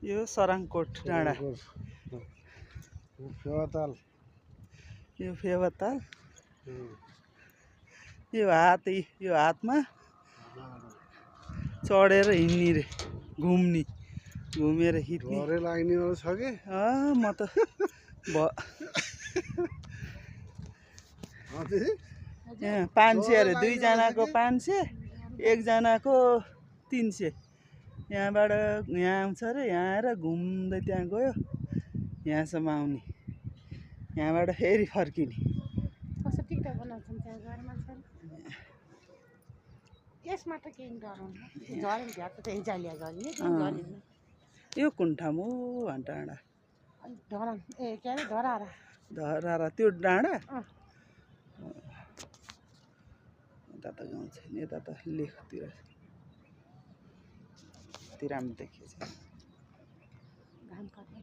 यो सराङकोट डाँडा, फेवाताल, यो फेवाताल, यो हातमा चढेर हिँड्ने रे, घुमेर हिँड्ने। घरे लाग्नेवाला छ कि म त यहाँ 500 अरे, 2 जनाको 500, 1 जनाको 300। यहाँबाट यहाँ आउँछ अरे, यहाँ आएर घुम्दै त्यहाँ गयो, यहाँसम्म आउने, यहाँबाट फेरि फर्किने। कसो टिकटक बनाउँछन् त्यहाँ गएर मान्छेले? यसमा त केही डराउनु झरेन, झ्याप त हिजालिया गर्ने झरेन। यो कुन ठाउँ हो भन्छ डाँडा? धरान, ए के अरे धरारा। धरारा त्यो डाँडा? यता त गाउँ छैन, यता त लेखतिर राम्रो देखिएछ।